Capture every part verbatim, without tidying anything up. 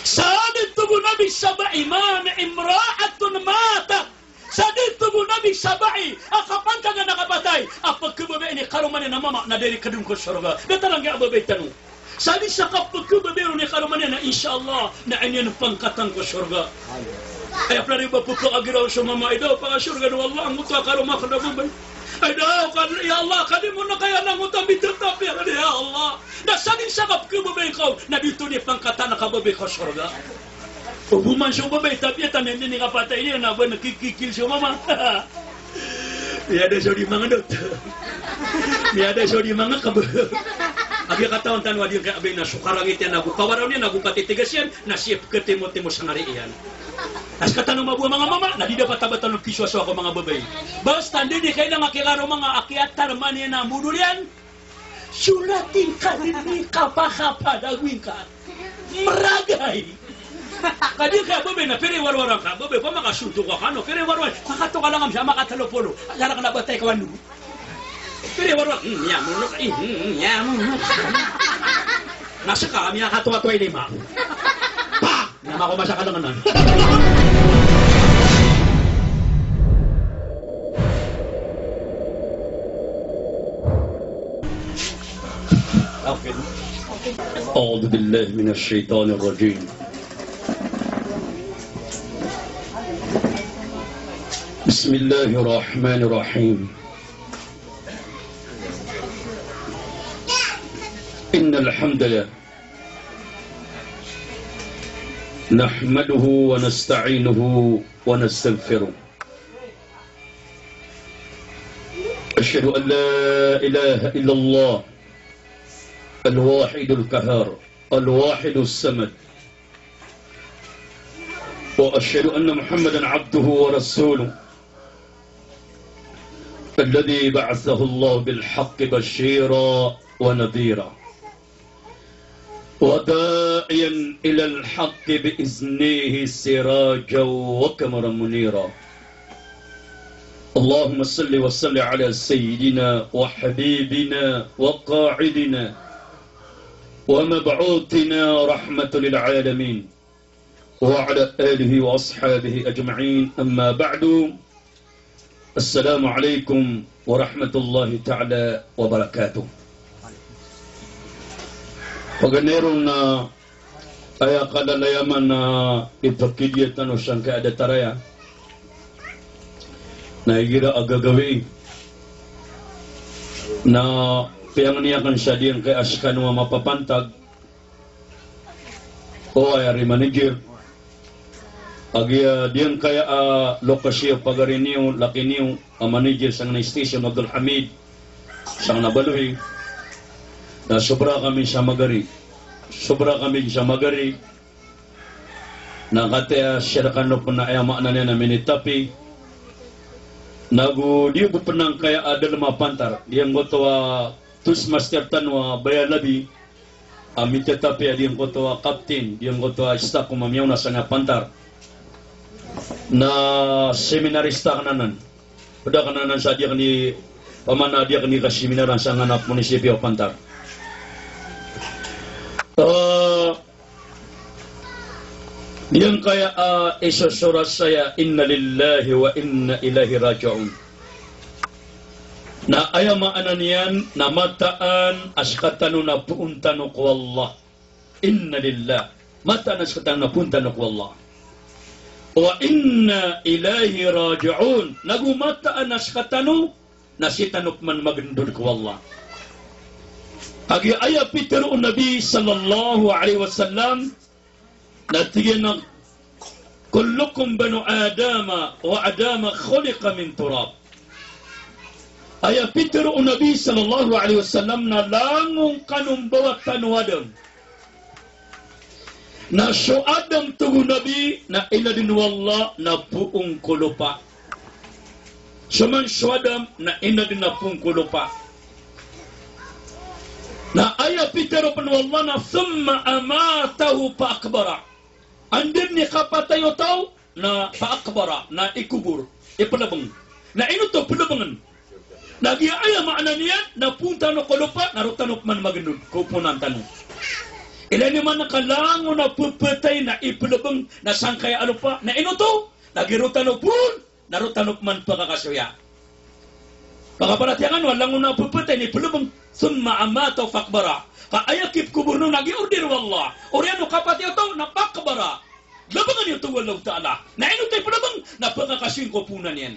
Sa di tig o Nabi Sabai, "Ma min imra'atin matat." Sa di tig o Nabi Sabai a kapantagan a kapatay a pkhababayai i karoma niyan a mama na da iran kadn ko sorga. Datar angkai a babay tano. Sa di sa kapkhababayai ron i karoma niyan na insha Allah na aya niyan pangkatan ko sorga. Aya pn a di ba pphakagiraw so mama, "Ida, pakasorga o Allah angkoto a karoma akn a babay. Ida, ka, ya Allah, kadn mo na kaya na angkoto a mitatapiya, ya Allah." Na sa di sa kapkhababayai ka on na di oto i pangkatan a kababay ko sorga. O bo man so babay, tapiya tano, anda i kapatay niyan na ba nakikikil so mama. Miyada so di mangndot. Miyada so di mangakb. Apiya katawan tano a di angkai a babay na so karangit iyan ago kawaraw niyan ago katitigas iyan na sii pkhatimotimo sa ngari iyan. Na skatano mambo a manga mama na di dapat a ba tano kisowasowa ko manga babay. Basta anda i kailangan a kikaroma ngka a kiyatarman iyan a modol iyan. Solatin ka dn i kapakapad ago ingka. Mragay. Ka di angkai a babay na pira i warwar angka a babay, opama ka sonto ka kano, pira i warwar. Makatokalang ka misa, makatlo polo. Aya rakn a batay ka walo. Pira i warwar. Hmm, ya, monok, eh, hmm, ya, monok. Na ska, miyakatowatowa i lima. Pa! Na mako masa ka dn anan. أعوذ بالله من الشيطان الرجيم. بسم الله الرحمن الرحيم. إن الحمد لله نحمده ونستعينه ونستغفره. أشهد أن لا إله إلا الله الواحد القهار الواحد الصمد. وأشهد أن محمدا عبده ورسوله الذي بعثه الله بالحق بشيرا ونذيرا. وداعيا إلى الحق بإذنه سراجا وقمرا منيرا. اللهم صل وسلم على سيدنا وحبيبنا وقائدنا ومبعوثنا رحمة للعالمين وعلى آله وأصحابه أجمعين. أما بعد. Assalamu alaikum warahmatullahi ta'ala wabarakatuh. Paganay ron na aya kalalayaman na ipakidiyat tano sangkai a datar aya na igira a gagawii na piyangni akn sa diyangkai a skano a mapapantag o aya ari manager. Agiya diyangkaya a lokasi o pagari niyo, laki niyo, a manager sangkanan a station, Abdul Hamid, sangkanan a baloy. Na sobra kami sa magari. Sobra kami sa magari. Na kataya siya kano pn na aya maana niyan na minitapi. Nago di bo pn angkaya a dalm a pantar. Giyangkoto a toastmaster tano a Baya Labi. A mitatapi a giyangkoto a kaptin, giyangkoto a staff ko mamiyaona sangkanan a pantar. Na seminarista akn anan. Pd akn anan sa di akn i, opama na di akn i kaseminaran sangkanan a munisipyo a pantar. Eh, giyangkaya a isosorat saya, inna lillahi wa inna ilaihi raji'un. Na aya maana niyan na mataan a skatano na poon tano ko Allah. Inna lillah. Mataan a skatano na poon tano ko Allah. Wa inna ilaihi raji'un. Nago mataan a skatano na sii tano pman magendod ko Allah. Kagiya aya pitharo o Nabi sallallahu alaihi wasallam, na tig iyan a, "Kullukum banu Adama wa Adama khuliqa min turab." Aya pitharo o Nabi sallallahu alaihi wasallam na langon kano mbawataan o Adam. Na so Adam, tig o Nabi, na inadn o Allah na poon ko lopa. So man so Adam na inadn na poon ko lopa. Na aya pitharo pn o Allah na thumma amatahu fa aqbara. Anda dn i kapatay o taw na fa aqbara, na ikobor, iplbng. Na ino oto plbngn? Na giya aya maana niyan na poon tano ko lopa, na roo tano pman magendod ko poonan tano. Ilay niyo man ka langon a pepetay na ipelebeng na sangkaya a lopa, na ino oto, na giro tano pon, na roo tano pman pekakasoya. Pakaparatiyaya kano a langon a pepetay na ipelebeng, thumma amatahu faqbara. Ka aya kipkobor on na gi-order o Allah. Oriyan o kapatay oto na faqbara. Lebengen iyo oto o Allahu Ta'ala. Na ino oto ipelebeng, na pekakasoy ko ponan iyan.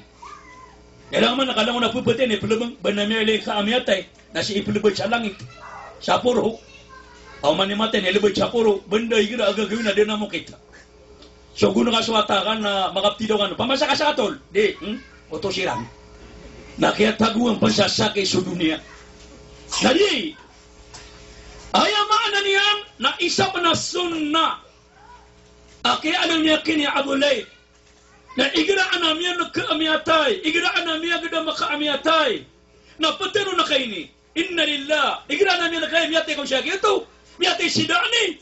Ilay man ka langon a pepetay na ipelebeng, ba na miyailay ka a miyatay, na sii ipelebeng sa langit, sa poro. Aw man i matay na ilebeng sa poro, benda igira a gagawin na di na mokita. So gono ka so wata ka na makaptidaw kano. Pamasa ka sa katol. Di, hmm? Oto siran. Na kiyatagoan pn sa sakit so doniya. Na di, aya maana niyan na isa pn a sunnah a kiyaaloy niyan ki Abu Layth. Na igira anan a miyatay, igira anan a miyagedam ka a miyatay, na petero na kaini. Inna lillah. Igira anan a miyatay, miyatay ko siya giyoto. Miyatay si dani.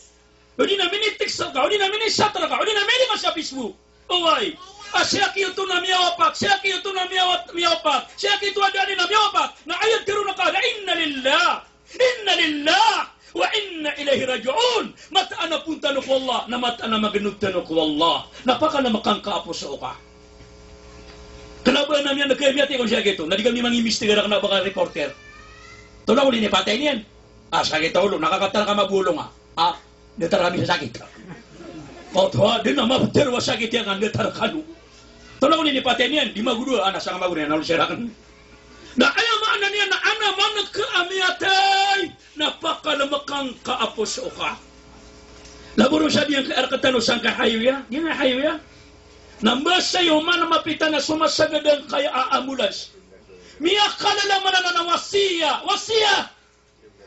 O di na minitext ka, o di na minichat ka, o di na mini-message ka sa Facebook. Oway. A siya giyoto na miyawapat, siya giyoto na miyawa-, miyawapat, siya giyoto a dani na miyawapat. Na aya teroon ka na inna lillah. Inna lillah wa inna ilayhi raji'un. Mataan a phoon tano ko Allah, na mataan a magenod tano ko Allah. Na pakalamakan ka a poso ka. Kena ba anan a miyatay, miyatay ko siya giyoto. Na di kami mangimbestigar, kena ba ka reporter. Tolong ko di ni patay niyan. A, sakit a olo, na kakatar ka mabolong a. A, datar kami sa sakit. Oto, a, di na mapetero a sakit iyan ka, datar kano. Tolong ko di ni patay niyan, di magodo, a, na sangka magodo iyan, na olo siya raken. Na aya maana niyan na anan a miyatay, na pakalamakan ka a poso ka. Labo ron sa di niyan kaya rektano sangkai hayo iya, di niyan hayo iya. Na mbasa iyo man a mapita na so masagad angkaya a ambulans. Miyakalala man anan a wasiya, wasiya.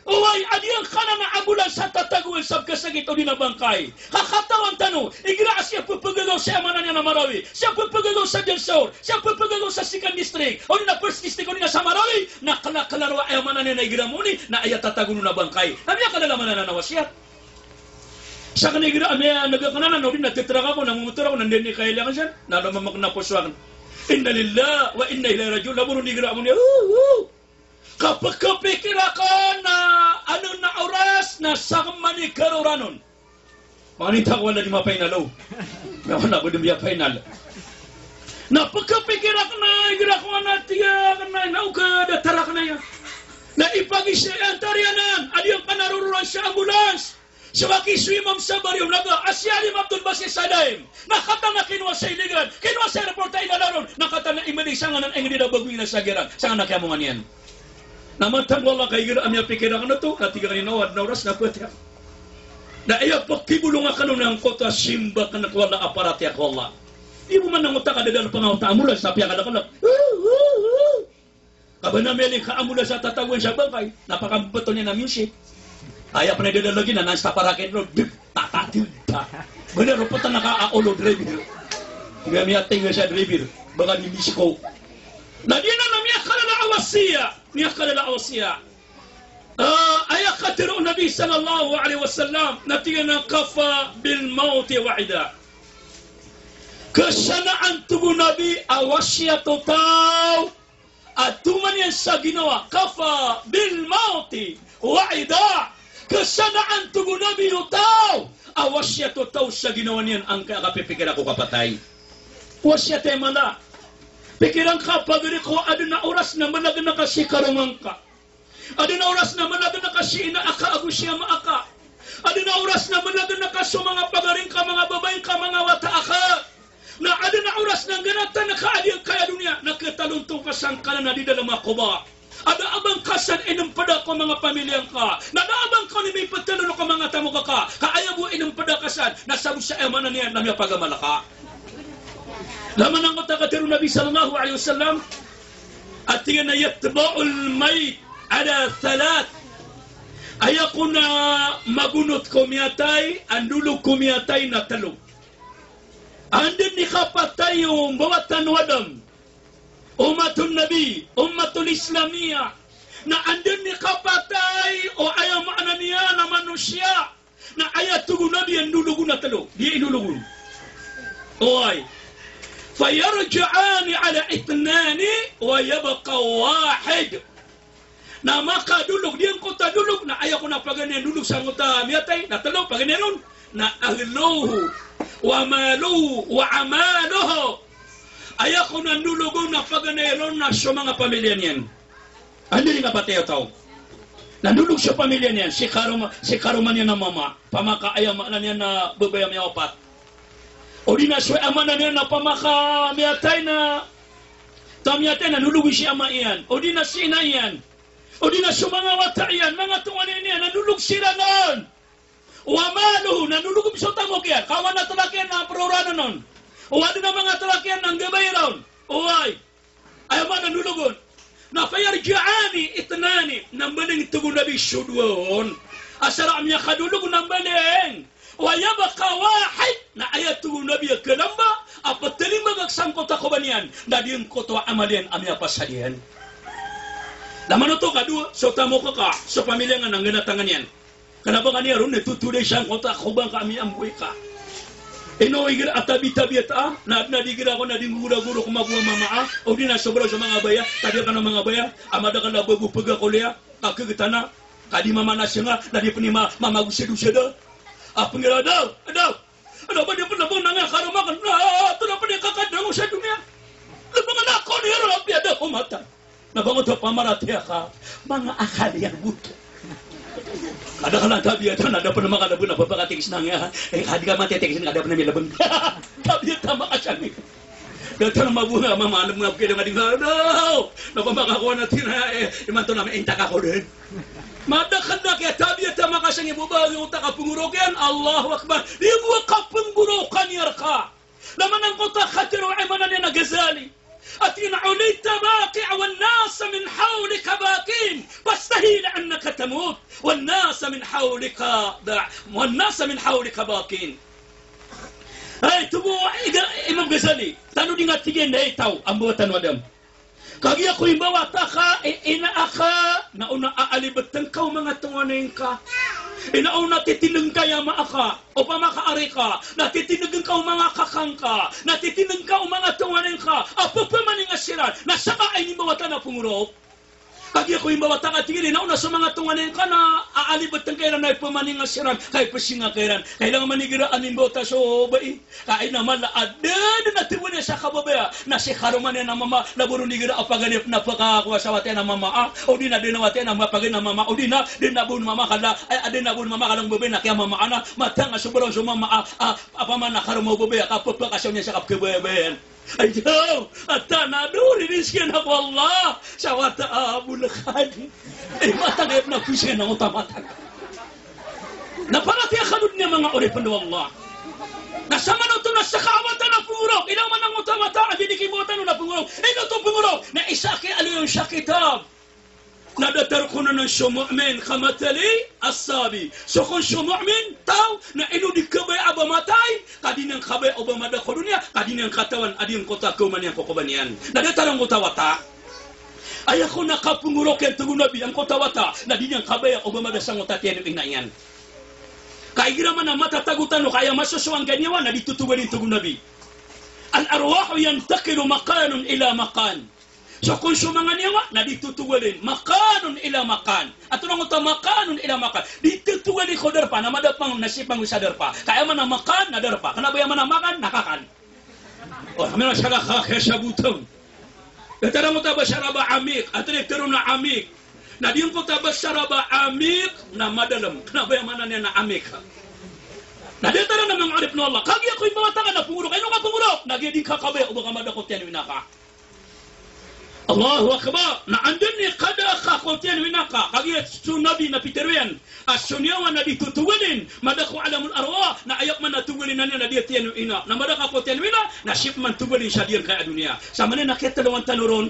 Oway, a di angkanan a ambulans a tatagoan sa kasakit odi na bangkay. Ka katawan tano, igira a siya pepegagaw sa aya maana niyan a Marawi, siya pepegagaw sa Jansor, siya pepegagaw sa second district, odi na first district, odi na sa Marawi, na kena, kena roo a aya maana niyan a igira moni, na aya tatagoan on na bangkay. Na miyakalala man anan a wasiyat. Saken igira a miyaneg aken anan, odi na teterak ako, na momotor ako, na anda niyan kailangan siyan, na lomamok na poso aken. Inna lillah wa inna ilayhi raji'un, labo ron igira moni, uh, uh. Kapekapikir aken na aden a oras na sakeman i karooran on. Mangni ta ko wala di mapainal o. Na wala bo di mapainal. Na pekapikir aken na igira ko anan a tiya aken na, na oka datar aken aya. Na ipagisa iyan tariyanan, a di angkanan a rororan sa ambulans. Sabagi so Imam Sabari o naga a si Alim Abdul Basit Sadaim. Na katawan a kinowa sa Iligan, kinowa sa airport a inala ron. Na katawan a imbali sanganan a inged iran a bago iyan a sagiran. Sanganan a kiyamongan iyan. Na matag o Allah ka igira a miyapikir aken oto, na tig aken a ino, aden a oras na pati aken. Na aya pekibolong aken on angkoto a simba aken ko Allah a paratiyaya ko Allah. Di bo man angkoto a kadadal pangawata a ambulans sa piyakadakelek. Ka ba na miyailay ka ambulans a tatagoan sa bangkay, na pakambeton iyan a music. Aya pn a idadalagi na nan sa parakin ron, deg, ta, ta, deg, ta. Ba na ropot anan ka a olo driver. Igira miyatay nga sa driver, ba ka di misiko. Na di anan a miyakalala a wasiya, miyakalala a wasiya. Ah, aya katero o Nabi sallallahu alaihi wasallam, na tig iyan a kafa bil mawti wa'ida. Kesanaan, tig o Nabi, a wasiyat o taw a toman iyan sa ginawa, kafa bil mawti wa'ida. Kesanaan, tig o Nabi, o taw a wasiyat o taw sa ginawa niyan angkaya a kapipikira ko kapatay. Wasiyat aya mala. Pikiran ka pagari ko aden a oras na melagen ka si karoma ngka. Aden a oras na melagen ka si ina aka ago si ama aka. Aden a oras na melagen ka so manga pagari ngka, manga babay ngka, manga wata aka. Na aden a oras na nggenatan ka a di angkaya doniya, na ketalonto ka sangkanan a di dalem a koba. A da a ba ngka san inempeda ko manga pamiliya ngka. Na da a ba ngka on mipetelo ko manga tamok aka. Ka aya bo inempeda ka san, na sabot sa aya maana niyan na miyapagamal ka. Laman angkoto a katero o Nabi sallallahu alaihi wasallam, a tig iyan a yatba'ul mayyit ala thalath. Aya kon a magonot ko miyatay, a ndolog ko miyatay na telo. Anda den i kapatay o mbawataan o Adam, ummatun Nabi, ummatul Islamiyah, na anda den i kapatay o aya maana niyan a manosiya, na aya tig o Nabi a ndolog on na telo, di ndolog on. Oway. Fayarji'ani ala ithnani wa yabqa wahid. na makadolog, di angkoto a dolog, na aya kon a paganay a dolog sangkoto a miyatay, na telo paganay ron, na ahluhu, wa maluhu, wa amaluhu. Aya kon a dolog on na paganay ron na so manga pamilya niyan. Anda di nga patay a taw? Na dolog so pamilya niyan, sii karoma, sii karoma niyan a mama, pamaka aya maana niyan na babay a miyawapat. O di na so aya maana niyan na pamaka miyatay na, ta miyatay na dolog sii ama iyan. O di na sii ina iyan. O di na so manga wata iyan, manga tonganay niyan, na dolog siran on. Wa maluhu, na dolog so tamok iyan, ka oway na tolak iyan na peroranan on. Oway na manga tolak iyan na nggabay ron. Oway. Aya maana dolog on. Na fayarji'ani ithnani, na mbaling, tig o Nabi, so dowa on. Asar a miyakadolog na mbaling. Wa yabqa wahid, na aya, tig o Nabi, a kalamba a petelimbag sangkoto a koba niyan, na di angkoto a amal iyan a miyapasad iyan. Na mano oto? Kadowa, so tamok ka, so pamilya nga na ngganatangan iyan. Kena ba kaniya ron na totoday sangkoto a koba ka a miyamboy ka. Ino igira a tabi-tabiat a, na, na di igira ko na di nggogoragoro ko mago a mama a, o di na sobra so manga baya, tabiat ka na manga baya, a madakel a bago pega ko liya, ka kegitana, ka di mama na senga, na di pen i ma, mama go sedo-sedo. A pengira, daw, daw. Ano ba di pen lebeng na nga karoma ken, na, ito na pen i kakadang o sa doniya. Lebeng na ako niyo ron a piyada ko mata. Na bangon to pamaratiyaya ka, manga akal iyan oto. Kada kala tabiat a, na da pen a makalebeng na pepakatikis na nga, eh, ka di ka matitikis na da pen a miyalebeng. Tabiat a makasangit. Datar mabunga, mamalem nga bukid nga di nga, no! Na pamakakowa na tina, eh, imanto na maintak ako den. Madakel a kiya tabiat a makasangit bo ba, oto a kapengorok iyan, Allahu Akbar. Di bo a kapengorok iyan reka. Laman angkoto a katharo, aya maana niyan na Ghazali. A tig iyan a, "Ulayta baqi'un wan nasu min hawlika baqin, fastahil annaka tamut, wan nasu min hawlika ba-, wan nasu min hawlika baqin." Ay, tig o Imam Ghazali, tano di nga tig iyan, ay taw, a mbawataan o Adam. Kagiya ko imbawata ka, i-, ina aka, na ona aalibeteng ka o manga tonganay ngka. Ina ona titindeg ngka i ama aka, opama ka ari ka, na titindeg ngka o manga kaka ngka, na titindeg ngka o manga tonganay ngka, a pepemaninga siran, na saka a inimbawata na pengorok. Kagiya ko imbawata ka, tig iyan, ina ona so manga tonganay ngka na aalibeteng ka iran, na ipemaninga siran, ka ipesinga ka iran. Kailangan man igira a inimbawata so bai. Ka ina mala a da den a tewani sa kababaya, na sii karoma niyan a mama, na bo ron igira a paganay na pekakowa sa wata iyan a mama a, o di na den a wata iyan a mapaganay a mama, o di na den a bo on mama kala, ay, a den a bo on mama kala o babay na kiyamama ana, matanga so balawan so mama a, a, a pamana karoma o babay a, ka pepakasaw niyan sa kapekabayabayan. Ay, daw, a tana do, ririzkian ako o Allah, sa wata a bolekadi. Ay, matanga iyan na kusian a oto a matanga. Na paratiyaya ka doniya, manga oripen o Allah. Na samanoto na saka a wata na pengorok, ino man angkoto a wata a di di kimbawatan on na pengorok. Ino oto pengorok? Na isa a kiyaaloy on sa kitab. Na datar kon anan so mu'min kamathali as-sabi. So kon so mu'min, taw, na ino di kabaya a ba matay, ka di niyan kabaya o ba mada ko doniya, ka di niyan katawan a di angkoto a kaoma niyan ko koba niyan. Na datar angkoto a wata. Aya kon a kapengorok iyan, tig o Nabi, angkoto a wata, na di niyan kabaya o ba mada sangkoto a tiyan o ina iyan. Ka igira man a matatago tano, ka aya masosowa angkai a niyawa, na di totogalin, tig o Nabi. Al-arwahu yantaqilu makanin ila makan. So kon so manga niyawa, na di totogalin, makanin ila makan. Antonaa angkoto a makanin ila makan? Di totogalin ko darpa, na mada pman, na sii pman sa darpa. Ka aya man a makan, na darpa. Kena ba aya man a makan, na kakan. O, kami na sala ka, kaya sa botong. Datar angkoto a basa Arab a amik, antonaa i tero na amik? Na di angkoto a basa Arab a amik, na madalem. Kena ba aya maana niyan na amik? Na datar anan, manga oripen o Allah. Kagiya ko imbawata ka na pengorok, ino ka pengorok? Na giya di ngka kabaya o ba ka mada ko tiyan o ina ka. Allahu Akbar. Na anda i kada ka ko tiyan o ina ka, kagiya so Nabi na pitero iyan a so niyawa na di totogalin, mada ko alamul arwah, na aya pman a togalin anan na di a tiyan o ina. Na mada ka ko tiyan o ina, na sii pman togalin sa di angkai a doniya. Samaniyan na kiyatalowan tano ron,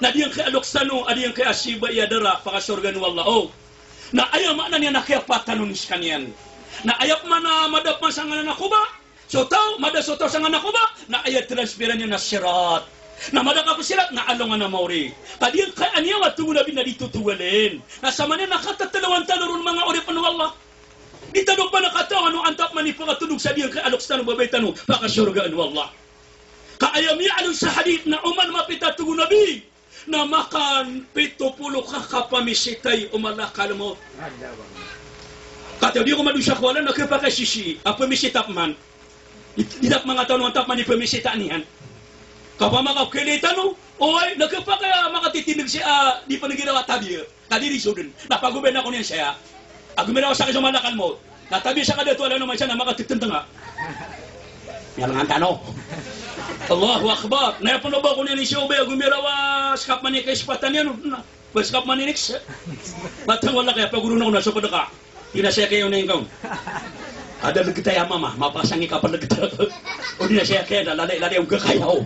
na di angkai a loks tano a di angkai a sii ba iya dara pakasorgaan o Allah. O. Na aya maana niyan na kiyapatanoni sekaniyan. Na aya pman a mada pman sangkanan a koba, so taw, mada so taw sangkanan a koba, na aya transferan iyan na sirat. Na mada ka ko sirat, na alongan a maori. Ka di angkai a niyawa, tig o Nabi, na di totogalin. Na samaniyan na katatalowan tano ron, manga oripen o Allah. Di tano pman katawan o antaa pman i pakatondog sa di angkai a loks tano, babay tano, pakasorgaan o Allah. Ka aya miyaaloy sa hadith na oman mapita, tig o Nabi, na makan pito polo ka kapamisitay o malakal mawt. Katii di ko madosa ko Allah na kepakay sisii a pamisita pman. Di, di da ko manga tano antaa pman i pamisita niyan. Kapamakakelay tano, oway, na kepakay a makatitindeg sii a di pn igira a tabiya. Ka di riso dn. Na pagobayan ako niyan saya. Ago mirawa sa kiso malakal mawt. Na tabiya sa kadato a lano man siya na makatitindeg a. Miyalangan tano. Allahu Akbar. Na aya pn o ba ko niyan i siyo ba ago mirawa skap man i kaisipatan iyan. Na, ba skap man i niks. Matang wala kaya paguruna ko na so kadaka. Ina saya kaya o na ingkaw. Ada legeta ya mama, mapasang i kapal legeta. O di na saya kaya na lalay, lalay, ugga kaya o.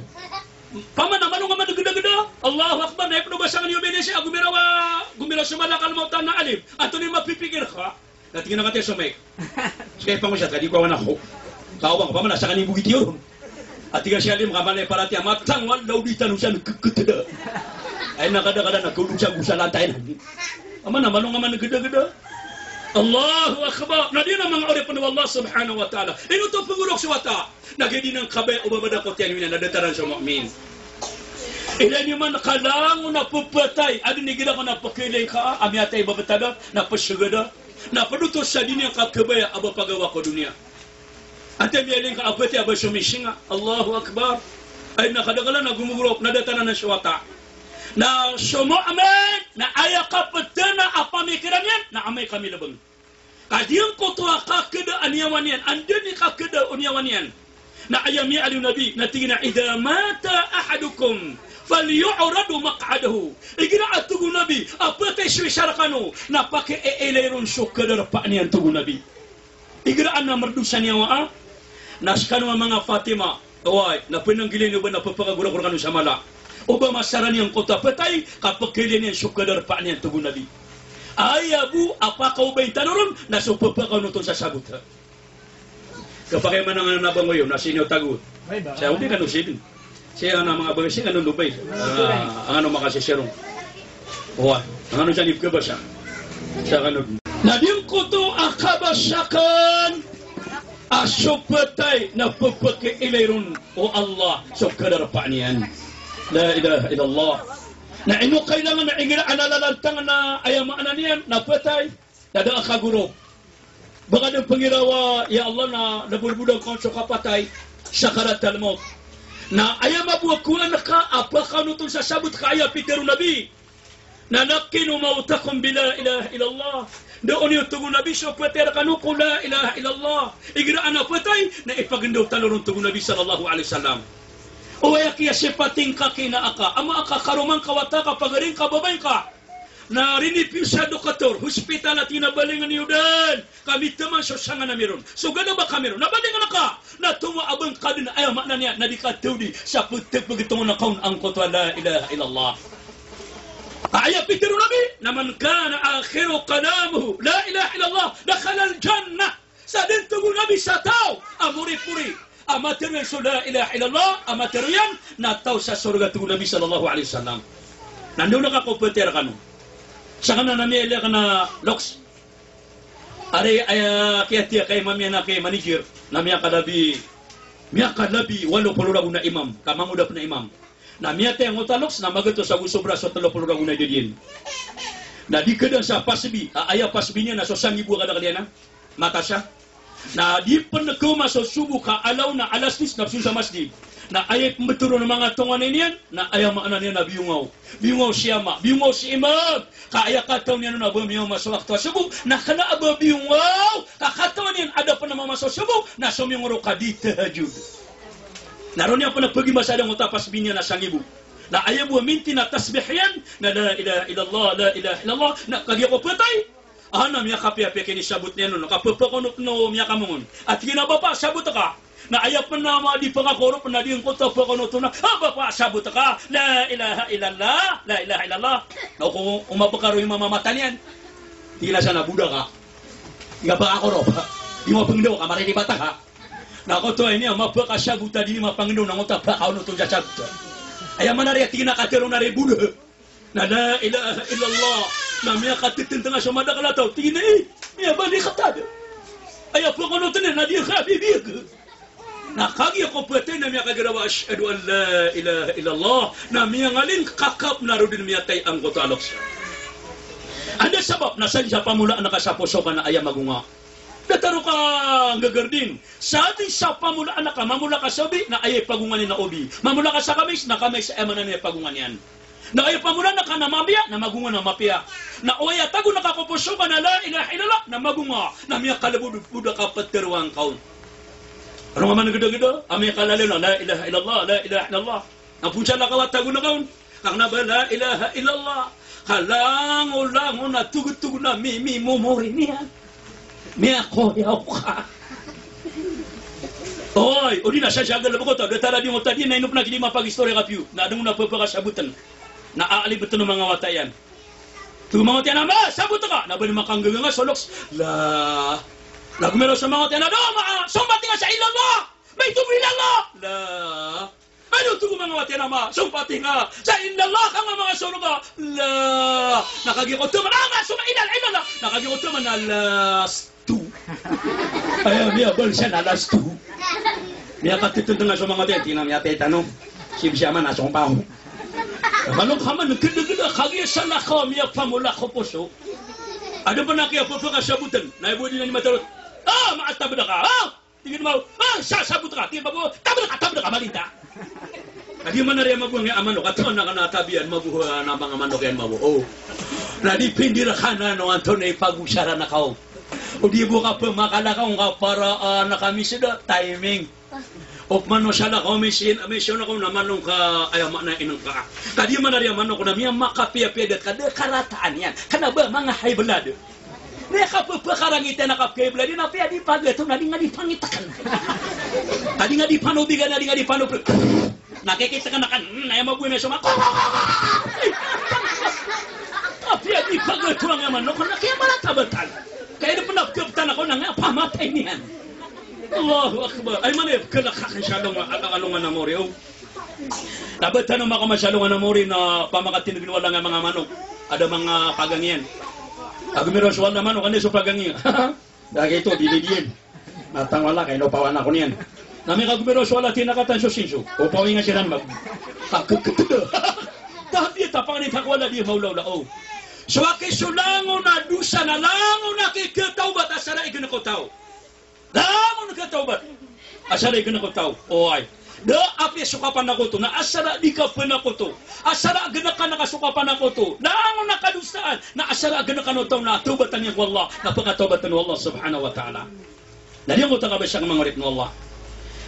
Pamana, malo nga man degedegeda. Allahu Akbar, na ipno ba sangan iyo bene siya, gomirawa, gomirawa so malakal mawt na alim. Antonaa i mapipikir ka? Na tig iyan a kati so mic. Sige, pangosat ka, di ko awan ako. Kawan, pamana, sangan iyo bogit iyo. Ati ka siya alim, kamala i parati a matang, wala o di tano siya nagkeketeda. Ay, na kadakada, na kaolog siya, gosa lantay na. Pamana, malo nga man degedegeda. Allahu Akbar. Na di na manga oripen o Allah Subhanahu wa Ta'ala. Ino oto pengorok so wata? Na giya di nan kabaya o babada ko tiyan wina na dataran so mu'min. Ilay niyo man ka langon a pepatay, aden igira ko na pekeilay ka a miyatay a babetad a, na peseged a, na pedoto sa di niyan kakebaya a ba pagawa ko doniya. Antaa i miyailay ngka a petay a ba so misinga. Allahu Akbar. Ay na kadakala na gomogorok na dataran so wata. Na so mu'min, na aya kapetena a pamikiran iyan, na amay ka milebeng. Ka giyangkoto a kakeda a niyawa niyan, anda i kakeda o niyawa niyan. Na aya miyaaloy o Nabi, na tig iyan a, "Idha mata ahadukum, falyu'rad maq'adahu." Igira a tig o Nabi, a petay so isa rekano, na pakiiilay ron so kadarpa niyan, tig o Nabi. Igira a na merdosa niyawa a, na sekano a manga Fatima, Oway, na penanggilay niyo ba na pepakagorago rekano sa mala. O ba masarani angkoto a petay, ka pekeilay niyan so kadarpa niyan, tig o Nabi. Aya bo a pakaobayn tano ron, na so pepakaonot on sa sabot. Kepakay man a nganan a bangoyo, na sii niyo tagoon. Saya o di kano sii den. Saya na manga bangoyo sii kano lobay. Ah, angano makasisirong. Oway, angano siya di pekabasa. Sa kano. Na di angkoto a kabasa kan a so petay na pepekeilay ron o Allah so kadarpa niyan. La ilaha illallah. Na ino kailangan na igira a na lalantang na aya maana niyan na petay, na da a kagorok. Ba ka den pengirawa, ya Allah, na da bolbolan ka on so kapatay, sakaratal mawt. Na aya mabowat ko anan ka a pakaonot on sa sabot ka aya pitharo o Nabi. Na laqqinu mawtakum bi la ilaha illallah. Daon iyo, tig o Nabi, so petay rekano ko la ilaha illallah. Igira a na petay, na ipagendaw tano ron, tig o Nabi sallallahu alaihi wasallam. Oway, a kiyasipating ka kina aka, ama aka karoma ngka, wata ka, pagari ngka, babay ngka. Na rinipiyo sa doktor, hospital, a tig iyan a balingan iyo den. Kami taman so sangan ami ron. So galebek ami ron. Na balingan ka. Na tomo a ba ngka den, aya maana niyan na di ka tawdi sa pete-, pegetongon a kaon angkoto a la ilaha illallah. Aya pitharo o Nabi, na man kana akhiru kalamuhu la ilaha illallah, dakhalal jannah. Sa den, tig o Nabi, sa taw a moripori a matharo iyan so la ilaha illallah, a matharo iyan, na taw sa sorga, tig o Nabi sallallahu alaihi wasallam. Na anda on ka ko petay rekano. Sangkanan a miyailay ka na loks. Ari, aya kiyatiya ka imam iyan a ki manager, na miyakalabi, miyakalabi walo polo ragon a imam, ka mangoda pen a imam. Na miyatay angkoto a loks, na magatos ago sobra so telo polo ragon a idad iyan. Na di kedan sa pasbi, a, aya pasbi niyan na so sangibo a kadakel iyan a mata siya. Na di pen kaoma so sobo ka alaw na alas dis na pesold sa masjid. Na aya pembetero o manga tonganay niyan, na aya maana niyan na biyongaw. Biyongaw si ama, biyongaw si imam. Ka aya katawan iyan on a ba miyaoma so wakto a sobo, na kena a ba biyongaw, ka katawan iyan a da pen a maoma so sobo, na somiyong roo ka di tahajjud. Na roo niyan pen a pegimbasadang o tapas bi niyan a sangibo. Na aya bo a minti na tasbih iyan, na la ilaha illallah, la ilaha illallah, na kagiya ko petay. Ana miyakapiyapiya kini sabot niyan on, ka pepakaonot o miyakamongon. A tig iyan a bapa, sabot ka. Na aya pen a madi pekakorop na di angkoto a pekaonot on a, a bapa, sabot ka. La ilaha illallah, la ilaha illallah. Na o ko, o mapekaro i mama mata niyan. Tig iyan a sana boda ka. Di ka pekakorop. Di mapengendaw ka, mariribat ka. Na angkoto a ini a mapekasabot a di mapengendaw na angkoto a pekaonot on sa sabot. Aya maana riya, tig iyan a katharo na riya boda. Na la ilaha illallah. Na miyakatitinteng a so madakel a taw. Tig iyan a, eh, miyabalik ka tada. Aya pekaonot on na di ka bibiyag. Na kagiya ko phatay na miyakagiraw a ashhadu an la ilaha illallah, na miyangalingkakap na roo dn miyatay angkoto a loks. Anda sabap na san sa pamolaan ka sa poso ka na aya magonga. Datar o ka nggagardin. Sa dn sa pamolaan ka, mamola ka sa obi, na aya ipagonga niyan na obi. Mamola ka sa kamis, na kamis aya maana niyan ipagonga niyan. Na aya pamolaan ka na mapiya, na magonga na mapiya. Na o aya tagon ka ko poso ka na la ilaha illallah, na magonga. Na miyakalbodbod a kaptharoang ka on. Ron ka man gdagda, a miyakalalo na la ilaha illallah, la ilaha illallah. Na ponsala ka wa tagon ka on. Ka kna ba la ilaha illallah. Ka langolangon a togotog na mi, mimomori niyan. Miyakoyaw ka. Oy, odi na sa sagal boko ta, datar a di ngota di na inop na kidi mapagistorya ka piyo. Na adn a pphakasabotn. Na aalibtn o manga wata iyan. Togo manga wata iyan a, "Ma, sabot ka." Na ba di makanggaganga so loks. La. Na gomiraw so manga wata iyan a, "Do, ma, sompati nga sa illallah. Maito bo illallah." La. Ano togo manga wata iyan a, "Ma, sompati nga sa illallah ka nga manga sorga." La. Na kagiya ko taman, "Ah, ma, soma illallah, illallah." Na kagiya ko taman a, "Lastu." Aya miyabalsan a lastu. Miyakatitntnga so manga wata iyan, tig iyan a miyatay tano. Sibsa man a sompa o. Malo ka man gdagda, kagiya san a ka miyapamola ko poso. Adn pn a kiyapphakasabotn. Na ibo di na ni matarot. "Ah, ma, tabd ka. Ah!" Tig iyan mambo, "Ah, sa, sabot ka." Tig iyan mambo, "Tabd ka, tabd ka, malinta." Ka di man a riya mambo a manok, a tawan a kna a tabiyan mambo, ah, na manga manok iyan mambo. O. Na di pindir ka na no antonaa i pagosaran ka on. O di bo ka pmakala ka on ka para, ah, na kami sida, timing. Opama o sala ka on, misin, misin ka on na manok ka, aya maana inin ka. Ka di man a riya manok na miyamakapiyapiya dat ka, da karataan iyan. Kna ba manga high blood. Na kapphakarangitan a kapkhaibla di na piya di pagato na di nga di pangitkan. Na di nga di panobigan, na di nga di panob-, na kikitkan a kan, na aya mambo na soma. Na piya di pagato a nga manok na kiyamaratabatang. Kaya di pn a pkabtan ako na nga pamatay niyan. Allahu Akbar. Ay man aya pkalakakan sa alongan, alongan a mori, o. Na ba tano makaoma sa alongan a mori na pamakatindg o Allah nga manga manok. Ada manga pagang iyan. Ka gomiraw so Allah, manok, anda so pagang iyan? Lagid oto, di di diyan. Na tangwala ka, ino pawan ako niyan. Na miyakagomiraw so Allah, tinakatan so sinso. O pawingan siran mag-, kakeketeda. Tapi tapangan i takwala di maolaola. O. So aki so langon a dosa na langon a kiketawbat a sa da ign ko taw. Langon a kiyatawbat. Asar a ign ko taw. Oway. Da apiya so kapanakoto, na asar a di kapanakoto. Asar a gnkan ka so kapanakoto. Langon a kadosaan, na asar a gnkan o taw na tawbatan iyan ko Allah, na pkatawbatan o Allah subhanahu wa ta'ala. Na di angkoto a kabasa ko manga oripn o Allah.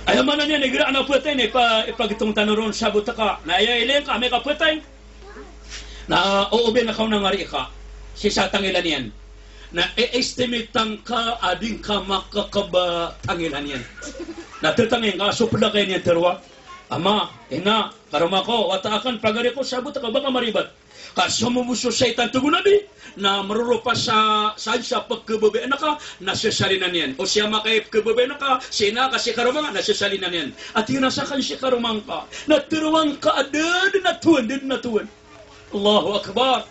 Aya maana niyan, igira a phatay na ipa-, ipagtong tano ron, sabot ka. Na aya ilay ngka, amay ka phatay. Na oobin ka on a ngari ka. Sii sa tangilan iyan. Na i-estimate ngka a di ngka makakaba tangilan iyan. Na tatangin ka, so pd a kain iyan tharoa. Ama, ina, karoma ko, wata akn, pagari ko, sabot ka, ba ka maribat. Ka somombo so shaytan, tig o Nabi, na maroropa sa, sa, sa pkhababayaan ka, na sasalinan iyan. O si ama ka i pkhababayaan ka, si ina ka, si karoma ngka, na sasalinan iyan. Ati na sakn si karoma ngka. Na tharoa ngka a da dn a towan, da dn a towan. Allahu Akbar.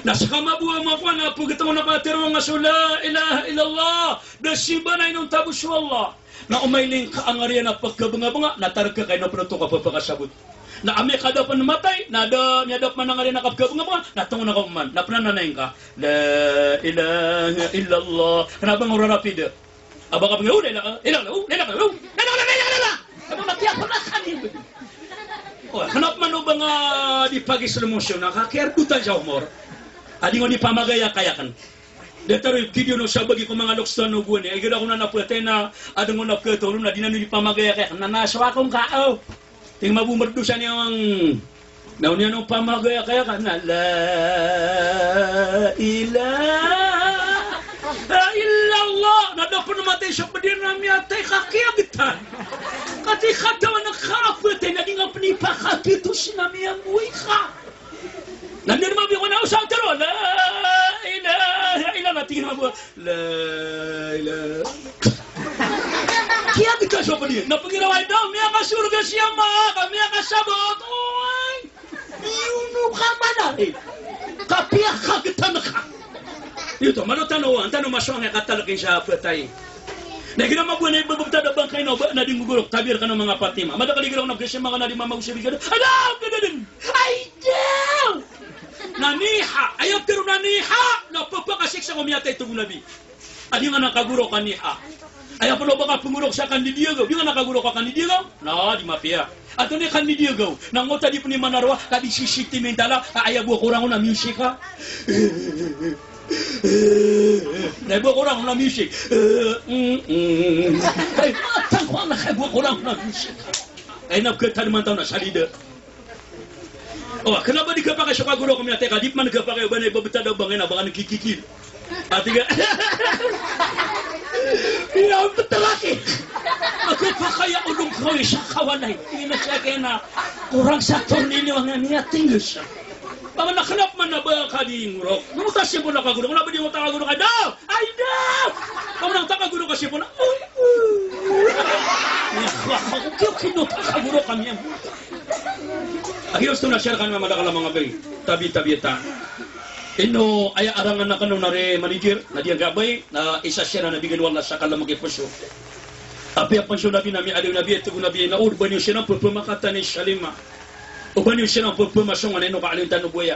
Na ska mambo a manga kowan a pagtangon a katharo nga so la ilaha illallah, da simba na inonta bo so Allah. Na o mailing ka a ngari iyan a pkhabngabnga, na tarka ka ino pn oto ka pphakasabot. Na amay ka da pn matay, na da miyada pman a ngari iyan a kapkhabngabnga, na tongon ka oman, na pnananay ngka, la ilaha illallah. Kna ba nga rarapida. Aba ka pnga, o, la ilaha illallah, o, la ilaha illallah, o, la ilaha illallah, la ilaha illallah. Aba matiya pn a kani. O, kna pman o ba nga di pagi-slow motion, na kakiardotan sa omor. Adi ngo di pamagaya kaya kan. Datar o ipkidiyo no sabagi ko manga loks tano gowani. Ay gada ko na napatay na, adn ngo na pkatoro na di nano di pamagaya kaya kan. Na nasawa ko ngka, o. Tig mambo mardosa niyan. Na o niyan o pamagaya kaya ka na la ilaha illallah. Na da pn matay so pd iyan na miyatay ka kiyagtan. Ka di katawan a kapatay na di nga pn ipakakito si na miyamboy ka. Na di mambo ko na osaw tero, la ilaha illallah, tig mambo. La ilaha. Kiyagtan so pd iyan. Na pagiraw ay daw, miyakasorga si ama ka, miyakasabot. Oy. Iyono ka mana, e. Kapiya kagtan ka. Iyo to, malo tano, an tano masoang a katalk iyan sa patay. Na igira mambo na ibebebetad a bangkay na o ba na di nggogorok, tabi rkano manga Fatima. Madakl igira ko na gese manga na di mama o siya bigado. Ala, gadaden. Ay, daw! Na niha, aya tero na niha, na pepakasiksa ko miyatay tig o Nabi. A di nga na kagorok a niha. Aya polo ba ka pengorok sa kandidiyagaw, di nga na kagorok a kandidiyagaw. Na, di mapiya. Antonaa i kandidiyagaw? Na ngota di pen i manarwa, ka di sisitimintal a, aya bo a korang on na music a. Na bo a korang on na music. Ay, tangko na ka bo a korang on na music. Ay, na ketademan taw na salida. O, kena ba di kapakay so kagorok a miyatay ka, di man kapakay, o ba na ibebetad a bangkay na ba ka na kikikil. Ati ka, iya, betelaki. Kapakay a odong kawis a kawalay. Ina siya kena korang sa tornilyo a niya tingges. Ba man na kena man na ba ka di ngorok. Ngota siya bo na kagorok, na ba di ngota kagorok, ay, daw! Ay, daw! Ba man na ngota kagorok ka siya bo na, uy, uy. Iya, wa, wa, okay, okay, ngota kagorok kami. Agi osto na siya rkano madakl a manga bay. Tabi, tabi, ta. Ino aya arangan akn on na ri manager, na di angka bay, na isa siya na nabigan o Allah sa kalamag i poso. Apiya pn so Nabi na miyaaloy o Nabi, tig o Nabi na o ba niyo siran pepemakatani sa lima. O ba niyo siran pepemasongan, ino ka aloyn tano bo aya.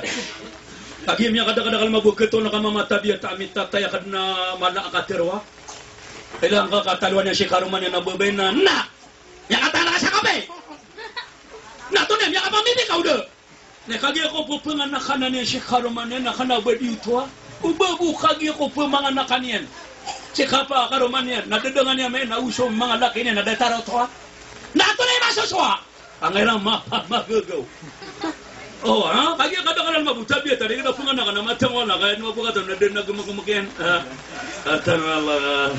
Kagiya miyakadakadakl mambo a ketoon ka mamatabiya ta a mitatay a kadn a mala a kateroa. Ila angka kataloan iyan si karoma niyan a babay na, na! Miyakatana ka sa kape! Na to niyan, miyakapamili ka o da! Na kagiya ko pepenganakanan iyan si karoma niyan, na kena ba di oto a. O ba bo kagiya ko pemanganakan iyan si kapa karoma niyan, na dadangan iyan mambo na o so manga laki niyan na datar oto a. Na antonaa i masosowa? Angay ra mapamagagaw. O, ha? Kagiya kadaklan mambo tabiya ta, di kena penganakan a matang wala, kaya niyo bo kata na den na gemegemek iyan. Ha? Atang Allah.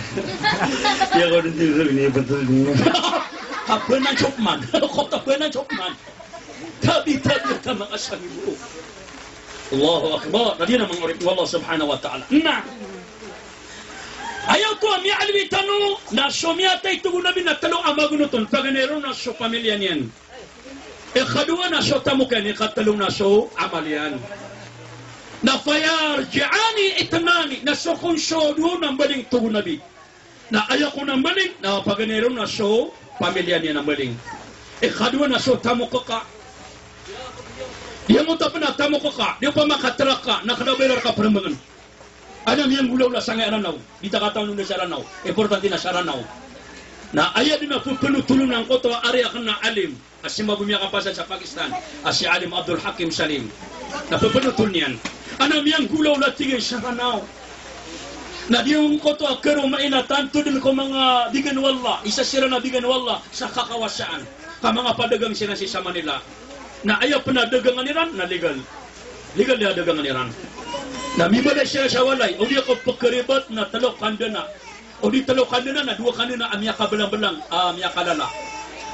Iya ko den di ini betul ini. Apa na chokman? Kota apa na chokman? Tabi, tabi, tama ka sa ibo. Allahu Akbar. Na di na manga oripn o Allah Subhanahu wa Ta'ala. Na aya oto a miyaaloy tano na so miyatay, tig o Nabi, na telo a magonot on, paganay ron na so pamilya niyan. Ikadowa na so tamok iyan, ikatelo na so amal iyan. Na fayarji'ani ithnani, na so kon so dowa na mbaling, tig o Nabi. Na aya kon a mbaling, na paganay ron na so pamilya niyan a mbaling. Ikadowa na so tamok ka. Di angkoto pn a tamok ka, di opama ka trak ka, na kena ba iran ka prembangen. Adn a miyanggolawla sangkai a Ranaw, di ta katawan o da sa Ranaw, importante na sa Ranaw. Na aya dn a pepenotol on angkoto a ari akn a alim. A si mambo miyakapasad sa Pakistan, a si Alim Abdul Hakim Salim. Na pepenotol niyan. Adn a miyanggolawla, tig iyan, sa Ranaw. Na di angkoto a karoma iyan a tanto dn ko manga bigan o Allah, isa siran a bigan o Allah sa kakawasaan. Ka manga padagang siran sii sa Manila. Na aya pn a dagangan iran na legal. Legal a dagangan iran. Na mibalay siran sa walay, o di ako pekeribat na telo kandana. O di telo kandana na dowa kandana a miyakabelang-belang, a miyakalala.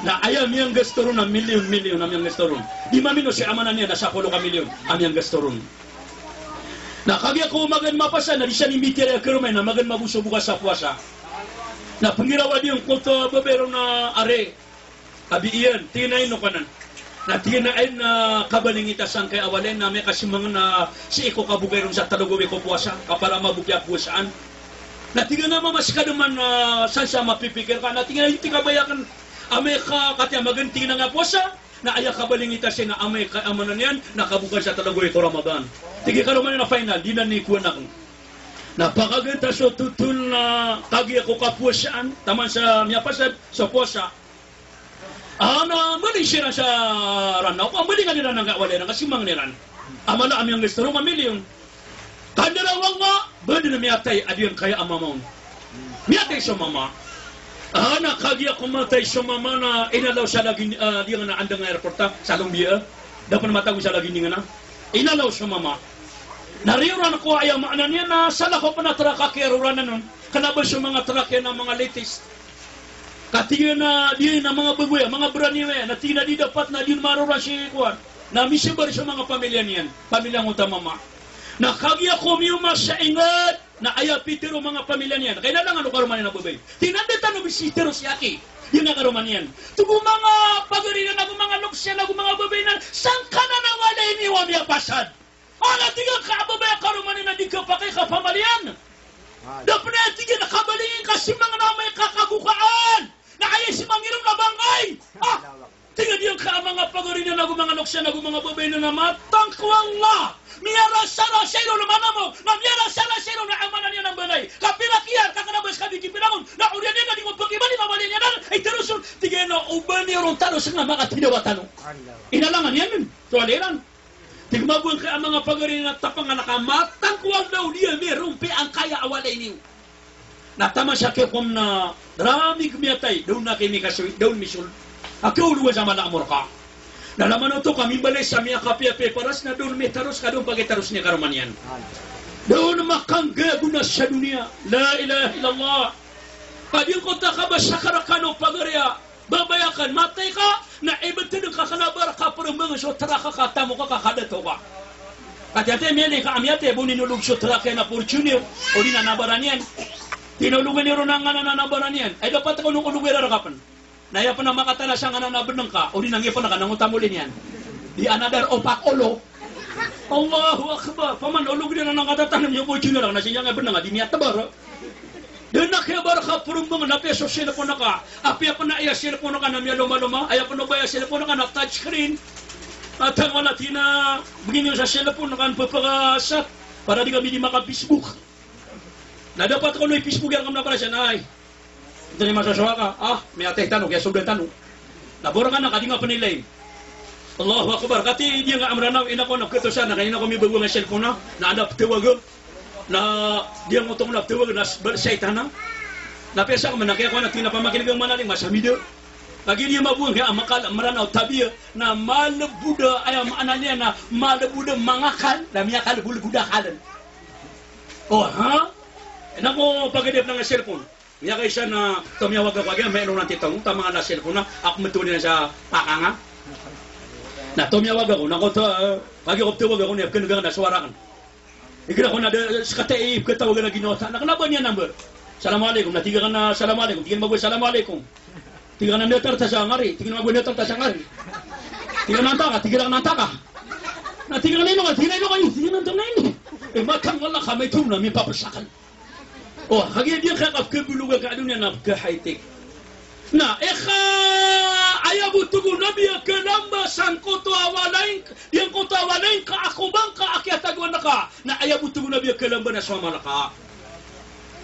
Na aya miyanggasto ron na milyon-milyon a miyanggasto ron. Di mamino si amana niyan na sapolo ka milyon a miyanggasto ron. Na kagiya ko magaan mapasad na di siran imbitiyarai a karoma iyan na magaan mambo so bokas a powasa. Na pengirawa di angkoto a babay ron a ari. Abi iyan, tig iyan a ino ka nan. Na tig iyan a aya na kabaling ita sangkai a walay na amay ka simangen na sii ko kabokay ron sa telo gawii ko powasa, ka para maboki a powasaan. Na tig iyan a mama, seka dn man, ah, san sa mapipikir ka, na tig iyan a tig a kabaya aken, amay ka katiya maganti na nga powasa, na aya kabaling ita sii na amay ka amana niyan na kabokan sa telo gawii ko Ramadan. Tig iyan a karoma niyan na final, di nan ikowan aken. Na pakaganti so totol na kagiya ko kapowasaan, taman sa miyapasad so powasa. Ah, na mbaling siran sa Ranaw, ka mbalingan iran angkai a walay iran, ka simangen iran. A mala a miyanggasto ron mamilyon. Kandara o Allah, ba dn a miyatay a di angkaya a mama on. Miyatay so mama. Ah, na kagiya ko matay so mama na inalaw sa lagin, ah, di nga na andang airport, ah, sa Colombia. Da pn matago sa lagin di nga na. Inalaw so mama. Na riyoran ko, aya maana niyan na salakaw pn a trak a kiyaroranan on. Kena ba so manga trak iyan a manga latest. Ka tig iyan a di na manga bago aya, manga brand new aya, na tig iyan a di dapat na di maroran si kowan. Na misebar so manga pamilya niyan, pamilya angkoto a mama. Na kagiya ko miyoma sa inged, na aya pitero o manga pamilya niyan. Kay na langan o karoma niyan a babay. Tig iyan a da tano bisitero si aki. Di na karoma niyan. Togo manga pagari na, nago manga loks iyan, nago manga babay na, sangkanan a walay niyo a miyapasad. Ana tig iyan ka babay a karoma niyan na di kapakay ka pamalian. Da pn aya tig iyan a kabalingi ka si manga na amay ka kagokaan. Na aya si mangirong na bangkay. Ah! Tig iyan a giyangkai a manga pagari niyan ago manga loks iyan ago manga babay niyan na matang ko Allah. Miyarasarasa iron a manamok, na miyarasarasa iron a amana niyan a mbalay. Ka pira kiyar, ka kna ba ska di kipinangon, na oriyan iyan na di ko pagibali, mabali niyan a, ay taroson, tig iyan a o ba niyo ron taros nga makathidawa tano. Inalangan iyan, so aliran. Tig mambo angkai a manga pagari na tapangan a ka matang ko Allah o di a mirompi angkaya a walay niyo. Na taman sa kiyakowa na ramig miyatay, da on aki mikasowit, da on misold. A kaolowan sa mala a morka. Na laman oto ka mimbalay sa miyakapiyapiya i paras na da on mitaros ka da on pakitaros niyan karoma niyan. Da on makanggago na sa doniya. La ilaha illallah. Ka di angkoto a kabasa ka rkano pagari a babay akn, matay ka, na ibtad ka kna ba rka prmbang so trak ka, tamok ka, ka dato ka. Ka tiyatay miyalin ka a miyatay bo ninolog so trak iyan a Fortuner, odi na nabaran iyan. Tinologan iyo ron a nganan a nabaran iyan. Ay dapat ka on ologi rka pn. Na aya pn a makatana sa nganan a bnng ka, odi na ngipn ka na ngoto a moli niyan. Di another opak olo. Allahu Akbar. Paman ologi niyan a nganan a katatanm iyo bo Fortuner, na sii niyan a bnng a di miyatbar. Da na kiyabar ka prmbang na apiya so cellphone ka. Apiya pn a aya cellphone ka na miyalomaloma, aya pn o ba aya cellphone ka na touch screen. At ang wala tina, bgay niyo sa cellphone ka na pagpakasat para di kami di maka-Facebook. Na dapat ko no i-Facebook iyan ka mna para siya na ay. Ito ni masasawa ka, ah, miyatay tano, kaya sold tano. Na bor ka na, ka di nga pn ilay. Allahu Akbar. Kati di nga a Mranaw, ina ko na pkatosa na, ka ina ko mibago nga cellphone na, na anda ptawag. Na di nga otong na ptawag na s-, ba-, shaytan na. Na piyasa ka man, na kaya ko na tina pamakinig ang manaling, masamida. Lagi di mabuang ya, a makal, Mranaw, tabiya, na malbod a, aya maana niyan na malbod a mangakal, na miyakal, bulbod a kalan. O, ha? Ina ko pagidip nga cellphone. Miyakaisa na tomiyawag ako, agi, may ino nanti taw, ta manga na cellphone na, ako mtuli na sa pakanga. Na tomiyawag ako, na ko to, eh, agi ko ptawag ako, niya, kn gana, suwara kn. Igira ko na da, skata i, pkatawagan a ginawa ta, na kna ba niyan number. Assalamu alaikum, na tig akn na, assalamu alaikum, tig iyan mambo, assalamu alaikum. Tig akn na datar ta sa ngari, tig iyan mambo datar ta sa ngari. Tig akn na antaka, tig akn na antaka. Na tig akn na ino ka, tig akn na ino ka, tig akn na ino ka. Eh, matang wala ka may tum na, mipapasakal. O, kagiya di ka kapkabulugan ka doniya na pka-high-tech. Na, ika, aya bo tig o Nabi a kalamba sangkoto a walay, giyangkoto a walay ka a kobang ka a kiyatagoan ka. Na, aya bo tig o Nabi a kalamba na so amal ka.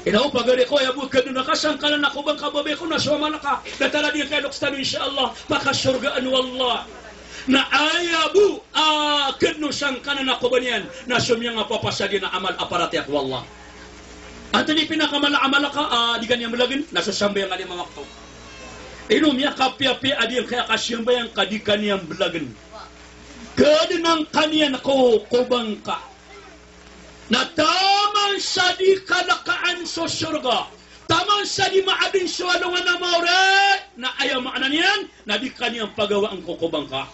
Ina o pagari ko, aya bo a kadn ka sangkanan a kobang ka babay ko na so amal ka. Datar a di ka loks tano, insha Allah, pakasorgaan o Allah. Na aya bo a kadn o sangkanan a kobang iyan, na so miyangapapasad iyan a amal a paratiyaya ko Allah. Antonaa i pinakamala a amal ka, ah, di ka niyan blagn, na so sambayang a lima wakto. Ino miyakapiyapiya a di angkaya kasambayang ka di ka niyan blagn. Kadn angka niyan ko kobang ka. Na taman sa di kalakaan so sorga, taman sa di maadn so alongan a maori, na aya maana niyan, na di ka niyan pagawaan ko kobang ka.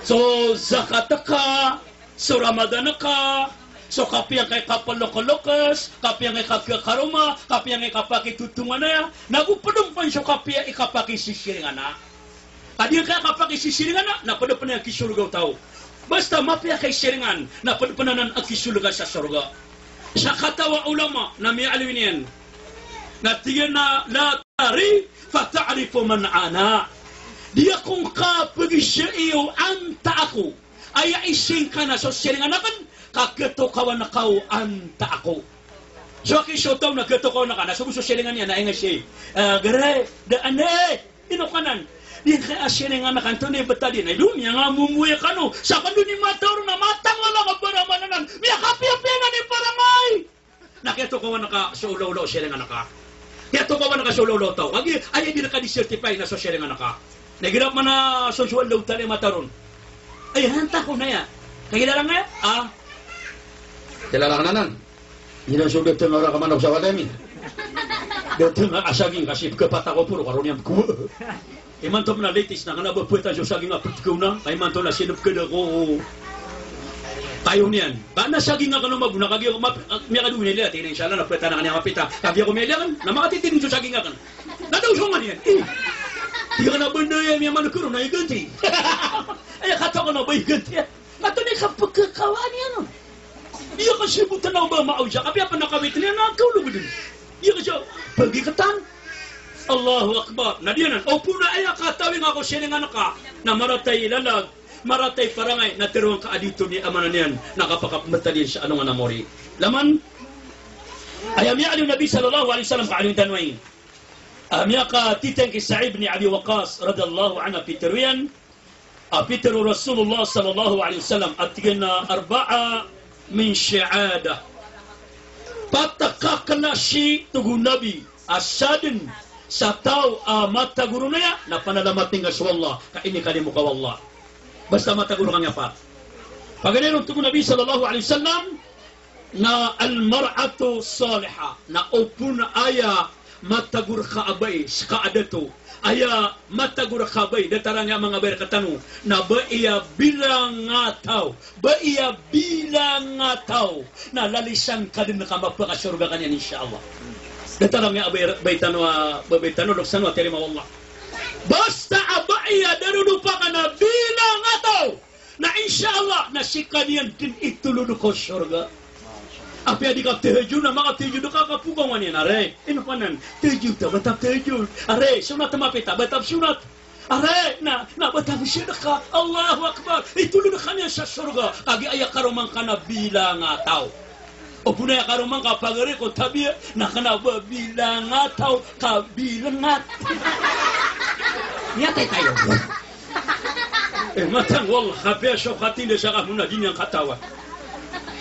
So zakat ka, so Ramadan ka, so kapiya angkai kaploklokes, kapiya angkai kakaroma, kapiya angkai kapakitotonganaya, nago pd pn so kapiya i kapakisisiringana. Ka di angkai kapakisisiringana, na pd pn a kisorga o taw. Basta mapiya ka i siringan, na pd pn anan a kisorga sa sorga. Sakataw a ulama, na miyaaloy niyan. Na tig iyan a, "La tari, fa ta'rifu man ana." Di ako ngka pagizai o antaa ko. Aya isingka na so siringan akn, ka khatokawan ka o antaa ko. So aki so taw na khatokawan ka na so bo so siringan iyan na ingd si, eh, gari, da ane, ino kanan. Di angkai a siringan ka antonaa i btad iyan. Ay, doniya nga momoya kano. Sa kano ni matao ron na matang wala ka baramanan. Miyakapiyapiya na ni parangay. Na khatokawan ka so olaola o siringan ka. Khatokawan ka so olaola o taw. Agi, aya di rka di certify na so siringan ka. Na igira pman a so, so Allah Ta'ala i matao ron. Ay, antaa ko na aya. Kakilala ngka aya? Ah. Kilala ngka anan. Iran so datng a ora ka manok sa wata mi. Datng a saging ka sii pkhapat a kopor, ka roo niyan pkhawa. Imanto pn a latest na kna ba pkhawatan so saging a ptkaw na, ka imanto na sinpkd ako. Kayo niyan. Ka na saging akn o mago na kagiya ko map-, miyakadowin iyan, tig iyan, insha Allah na pkhawatan akn iyan a mapita. Kagiya ko miyailay akn, na makatitindg so saging akn. Na daw so man iyan. Eh. Tig akn a banda iyan miyamanok roo na iganti. Aya katawan ko na ba iganti iyan. Kato ni kapkhakawan iyan on. Iya ka sibotan o ba maawid sa, kapiya pn a kawit niyan na kaolog dn. Iya ka siya, pagikatan. Allahu Akbar. Na di anan, opama na aya katawing ako siringan ka, na maratay i lalag, maratay i parangay, na tharoang ka a di oto di amanan iyan, na kapakapmbtad iyan sa alongan a mori. Laman, aya miyaaloy o Nabi sallallahu alaihi wasallam ka aloy tano ai. A miyakatiteng ki Sa'd ibn Abi Waqqas radhiyallahu anhu a pitharo iyan, a pitharo o Rasulullah sallallahu alaihi wasallam a tig iyan a, "Arba'a min shi'adah." Pat a kaklasi, tig o Nabi, a sadn sa taw a matagor on aya, na panalamating ka so Allah, ka inikalimo ka o Allah. Basta matagor ka niyan pat. Paganay ron, tig o Nabi sallallahu alaihi wasallam, na al-mar'atu salihah, na opama na aya matagor ka a bai, ska a dato, aya matagor ka a bai, datar angkai a manga bai rktano, na bai a bilangataw, bai a bilangataw, na lalisan ka dn ka mapakasorga ka niyan, insha Allah. Datar angkai a bai, bai tano a, bai tano, loks tano a tiyarima o Allah. Basta a bai a darodopa ka na bilangataw, na insha Allah, na skaniyan dn i tolod ko sorga. Apiya di ka tahajjud, na makatahajjud ka, kapogawan iyan, "Are, ino ka nan, tahajjud ta, ba ta tahajjud. Are, sunnat mapita, ba ta sunnat. Are, na, na ba ta sadaka." Allahu Akbar. I tolod ka niyan sa sorga. Kagiya aya karoma ngka na bilangataw. Opama na aya karoma ngka pagari ko tabiya, na kna ba bilangataw, ka bilangat. Miyatay tayo. Eh, matang, wallah, kapiya so katinda sa kamo na di niyan katawan.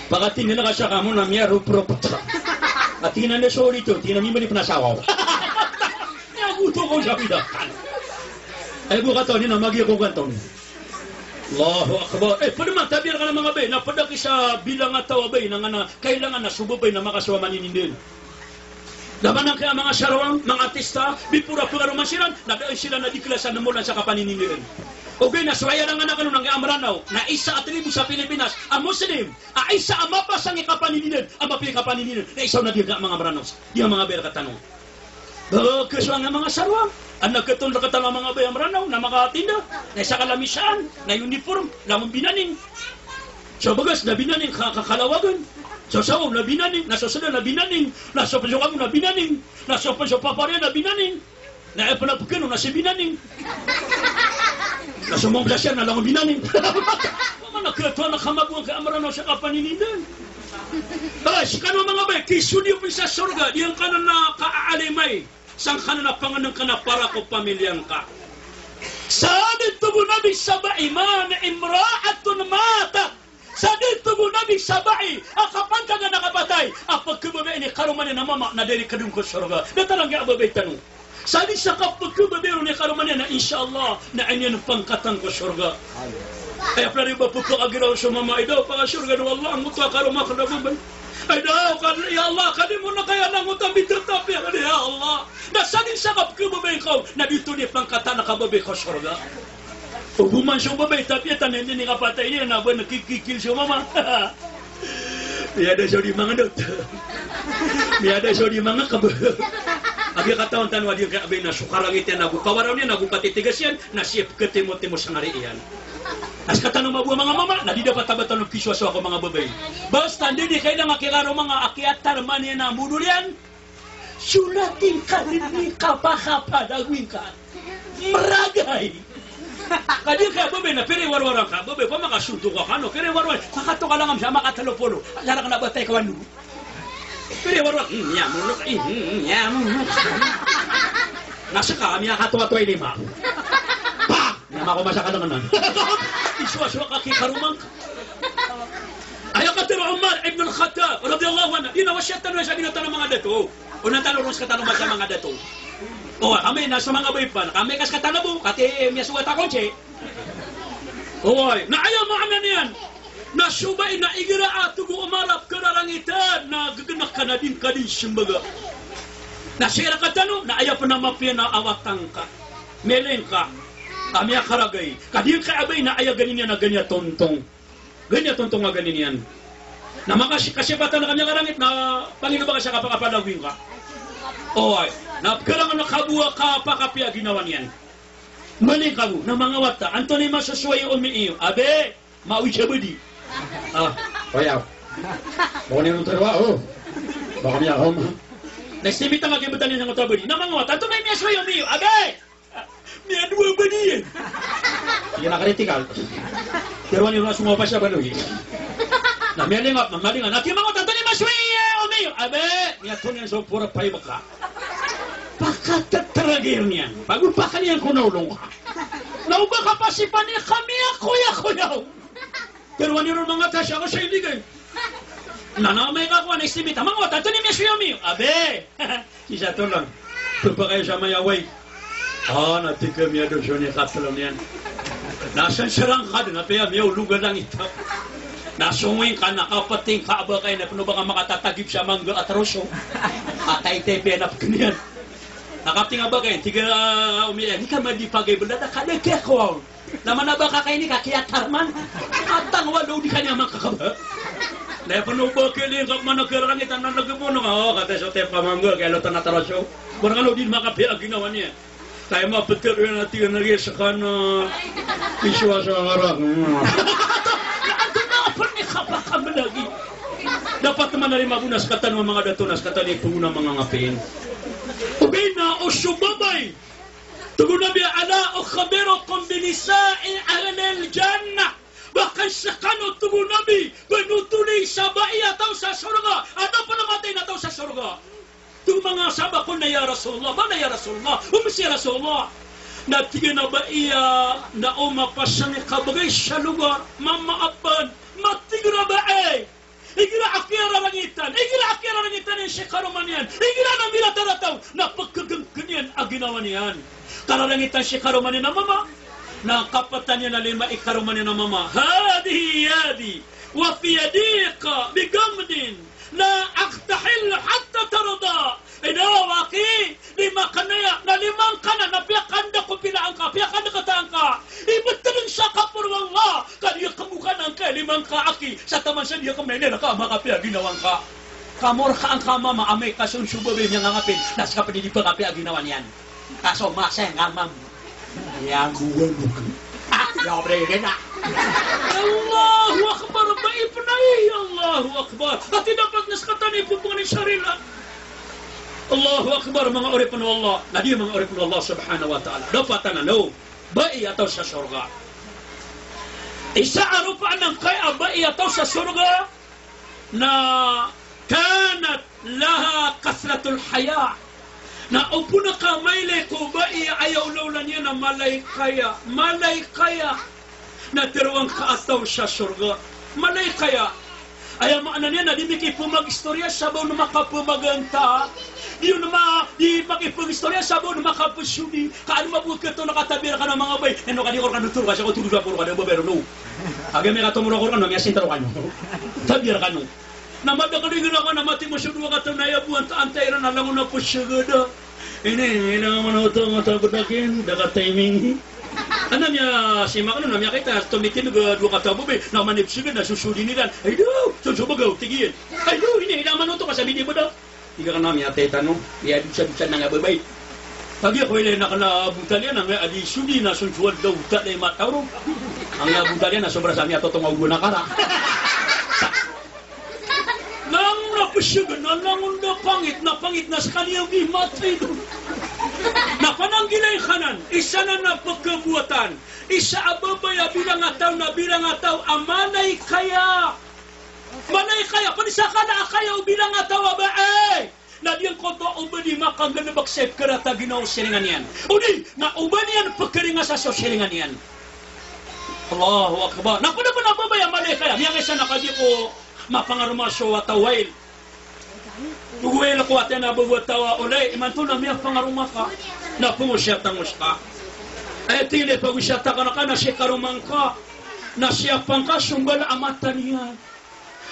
Pakatinda na ka sa kamo na miyaroprop. Katinda na so rito, tinda mi mani pnasawaw. Miyagoto ko sa bidakan. Ay, bo katawan iyan na magiya ko kantaw niyan. Allahu Akbar. Eh, pd man, tabiya rkano manga bai, na pd aki sa bilangataw a bai, na ngana, kailangan na so babay na makasowa maninindn. Na ba angkai a manga sarawang, manga artista, before a pngaroman siran, na da siran na di klasa na molan sa kapaninindian. Ogaid na so aya langan akn on angkai a Mranaw, na isa a tribo sa Pilipinas a Muslim, a isa a mapasang i kapaninindian, a mapiya i kapaninindian, na isa on a di angkai a manga Mranaw, di a manga bai rktano. Ba, kaso angkai a manga sarawang, adn a katoon rktano a manga bai a Mranaw, na makatinda, na isa ka lamisaan, na uniform, langon binaning. So bagas na binaning, ka, ka, kalawagan. So sawaw na binaning, na so sda na binaning, na so pn so kamo na binaning, na so pn so papariya na binaning, na aya pn a pkano na si binaning, na so mambasa siya na langon binaning. Mana katoon a kamaboan ka a Mranaw sa kapaninindan. Ba, skano manga bai, kisodi pn sa sorga, di angkanan na kaalimay. Sangkanan a pangnngkn a para ko pamilya ngka. Sa dn, tig o Nabi, sab'i man imra'atun matat. Sa dn, tig o Nabi, sab'i, a kapantagan a kapatay a pkhababayaan i karoma niyan a mama na da iran kadong ko sorga. Datar angkai a babay tano. Sa dn sa kapkhababayaan i karoma niyan na insha Allah na aya niyan pangkatan ko sorga. Aya pn a di ba pphakagiraw so mama, ay daw, pakasorgaan o Allah angkoto a karoma ko na babay. Ay daw, ka, ya Allah, kalimo na kaya na angkoto a mbitatapiya, ya Allah. Na sa dn sa kapkhababayaan ka on na di oto di pangkatan a kababay ko sorga. Ogoman so babay, tapiya ta na aya niyan kapatay niyan na ba na kikikil so mama. Miyada so di mangndot. Miyada so di mangakb. Apiya katawan tano a di angkai a bai na so karangit iyan ago kawaraw niyan ago katitigas iyan, na sii pkhatimotimo sa ngari iyan. Na skatano mambo a manga mama, na di dapat a ba tano kisowasowa ko manga babay. Basta di di kailangan a kikaroma ngka a kiyatarman iyan a modol iyan. Solatin ka dn i kapakapalagoy ngka. Mragay. Ka di angkai a babay na pira i warwar angka, babay, pamakasoto ka kano, pira i warwar, makatokalang ka sa makatlo polo. Sarak na batay ka walo. Pira i warwar, hmm, ya, mulok, hmm, ya, mulok. Na ska, miyakatowatowa i lima. Pa! Miyamako masa ka dn anan. Isowasowa ka kikaroma ngka. Aya katharo o Umar ibn al-Khattab radhiyallahu anhu, di na wasiyat tano sa ginawa tano manga dato. Onan tano ron skatano masa manga dato. O, kami na so manga bai pn, kami ka skatano bo, katii miyasogat a kontsi. Oway, na aya maana niyan na so bai na igira a tig o Umar a pkhararangitan na ggnak ka na di ngka dn smbaga. Na sii rktano, na aya pn a mapiya na awatan ka, miling ka, a miyakaragay. Ka di angkai a bai na aya gani niyan na gani a tontong. Gani a tontong a gani niyan. Na makasi-, kasipatan ka miyakarangit na pangino ba ka sa kapakapalagoy ngka. Oway, na pkharangan ka bo a kapakapiya a ginawa niyan. Miling ka bo, na manga wata, antonaa i masosoway o mi iyo? Abi, mawi sa badi. Ah, oya. Baka niyan oto rwa, o. Baka niyan, o. Na estimate angka kibtad iyan sangkoto a badi. Na manga wata, antonaa i miyasowa i omi iyo? Abe! Miyadowa badi iyan. Iyan a critical. Tharoa niyo na songowa pa siya baloy. Na miyalinga, malinga. Na tig o manga wata, antonaa i miyasowa i omi iyo? Abe! Miyatoon iyan so four five ka. Pakateteragir niyan. Pagopakan iyan ko na olo ngka. Na o ba ka pasipan iyan ka miyakoyakoyaw. Tharoa niyo ron manga wata, siya ko sa iligay. Na, na amay ka kowan, estimate. Manga wata, antonaa i miyasowa i omi iyo? Abe! Sii sa tolon. Pepakay sa mayaway. A, na tig a miyadowa so ni katelo niyan. Na san serang ka den, apiya miyaolog a langit. Na songowi ngka na kapeting ka a baka iyan, peno baka makatatagip sa mangga a teroso. A taytay piya na pekeniyan. Na kapeting a baka iyan, tig a omi iyan, di ka madipagay benda da ka da kiyakowa on. Na mana baka ka ini ka kiyatarman. Atang walo di kaniyan makakaba. Na iya peno baka iyan ka mana kararangitan na nagbono ka. O, kata so tep ka mangga, kaya lotan a teroso. Barang kalo di makapiya a ginawa niyan. Kaya mapeter iyan a tig iyan a riya sekana. Iswa sa ngarang. Antonaa pn i kapakamelagi. Dapat manarima bo na sekatano a manga dato na sekatano i pengona manga ngapin. Ogaid na o so babay. Tig o Nabi, "Ala ukhbirukum bi nisa'i ahlil jannah?" Ba kan sekano, tig o Nabi, ba notoli sa bai a taw sa sorga a da pn matay na taw sa sorga. Tig o manga sahaba, "Qulna ya Rasulullah, bala ya Rasulullah, o msi ya Rasulullah." Na tig iyan a bai a, na o mapasang i kabagay sa logar, mamaapan, matig a bai. Igira a kiyararangitan, igira a kiyararangitan iyan si karoma niyan, igira na miratad a taw na pekegengken iyan a ginawa niyan. Kararangitan si karoma niyan a mama, na kapatan iyan a lima i karoma niyan a mama. Hadhihi yadi, wa fi yadika bigamdin, la aktahil hatta tarda. Ino, aki, lima ka aya, na lima ngka na, na piyakanda ko pila angka, piyakanda kata angka. Ibetelen sa kaporo o Allah, ka di kembokan angka lima ngka, aki, sa taman sa di kemenen ka makapiya ginawa ngka. Kamor ka angka mama, amay ka so so babay a miyangangapin, na seka pn di pakapiya ginawa niyan. Ka so masa ngka mama. Iya, buwan bukan. Ah, ya, bre, bre, na. Allahu Akbar, bai pn ai, Allahu Akbar. Ati dapat na sekatano i pepengani sa rila. Allahu Akbar, manga oripn o Allah. Na di manga oripn o Allah subhanahu wa ta'ala. Dapat anan o bai a taw sa sorga. Isa a ropaan angkai a bai a taw sa sorga na kanat laha kathratul haya. Na opama ka mailay ko bai a aya olaola niyan na malay kaya, malay kaya. Na tharoang ka a taw sa sorga, malay kaya. Aya maana niyan na di mikipemagistoriya sa ba on makapemaganta. Di on ma, di makipemagistoriya sa ba on makapesodi. Ka ano mabot ka to na katabiya rkano a manga bai. Ino ka di ko rkano toro ka sa ko toro sa poro ka da babay rkano. Agami ka tomoro ko rkano, miyasinta rkano. Tabiya rkano. Na madakl igira ka na mati mo so dowa kataw na aya bo antaa, antaa iran a langon a peseged a. Ini, ini nga manoto, mata bedakin, da ka timing. Ana miyasimak na miyakita, tomitin ga dowa kataw a babay, na manipseged na sosodin iran. Ay daw, so so bagaw, tig iyan. Ay daw, ini, ini nga manoto ka sa midi bedaw. Igira ka na miyatay tano, iya dosa-dosa na nga babay. Pagi ako ilay na kala botaliyan, na nga adi sodi na so so a daw talay matawro. Ang iya botaliyan na sobra sa miyatotong a ugo na kara. Langon a pesegen, na langon da pangit, na pangit na sekaniyan di matay don. Na pananggilai ka nan, isa nan a pekebowatan, isa a babay a bilang a taw, na bilang a taw a malaikaya. Malaikaya, ped sa kala a kaya o bilang a taw a bai. Na giyangkoto o ba di makanggalebek sa ipkharatag iyan o siringan iyan. O di, na o ba niyan pekharingasa so siringan iyan. Allahu Akbar. Na ped a ped a babay a malaikaya, miyangaisa na kagiya ko mapangaroma so wata o wail. Wail ko wata iyan a babay a taw a olay, imanto na miyapangaroma ka. Na pengosiyatan ko seka. Aya tig iyan a pagosiyatan ka na ka na si karoma ngka. Na siyapa ngka so mbala a mata niyan.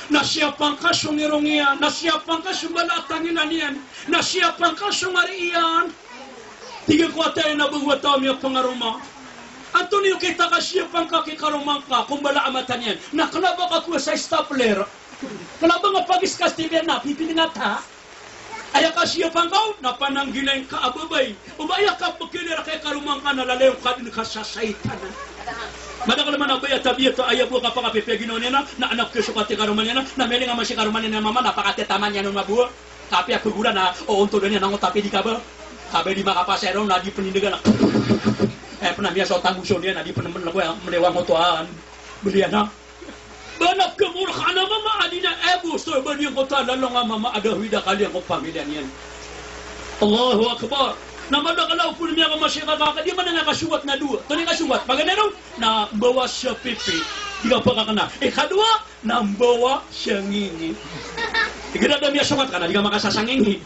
Na siyapa ngka so ngirong iyan, na siyapa ngka so mbala a tangila niyan, na siyapa ngka so ngari iyan. Tig iyan ko wata iyan a babay a taw a miyapangaroma. Antonaa i okit a kasiyapa ngka ki karoma ngka ko mbala a mata niyan? Na kena ba ka kowa sa stapler? Kena ba nga pagiskas tibiyan na pipili nga ta? Aya kasiyapa ngka on na pananggilai ngka a babay. O ba aya kapekilay rka i karoma ngka na lalayon ka den ka sasaitan. Madakl man a ba aya tabiat a aya bo a kapakapipiya ginawa niyan na, na anak ko so kati karoma niyan na, na miyaling a masi karoma niyan a mama na pakatetaman iyan on mabuwa. Kapiya pegoran a, o, ontodan iyan na ngoto a pidi ka ba. Ka ba di makapasay ron na di penindegan a. Eh, pena miyaso tambuson iyan na di penemen lako ya, melewa ngoto a. Belian a. Ba na kemorkaan a mama a di na ebo so ba di ngkoto a lalong a mama a da wida kali ngko pamiliya niyan. Allahu Akbar. Na madakl a opama miyakamasi ka ka, di man nga kasowat na dowa. Tonaa i kasowat? Paganay ron na mbawa sa pipi. Di ka pakakena. Ikadowa na mbawa sa ngingi. Igira da miyasowat ka na di ka makasasanginggi.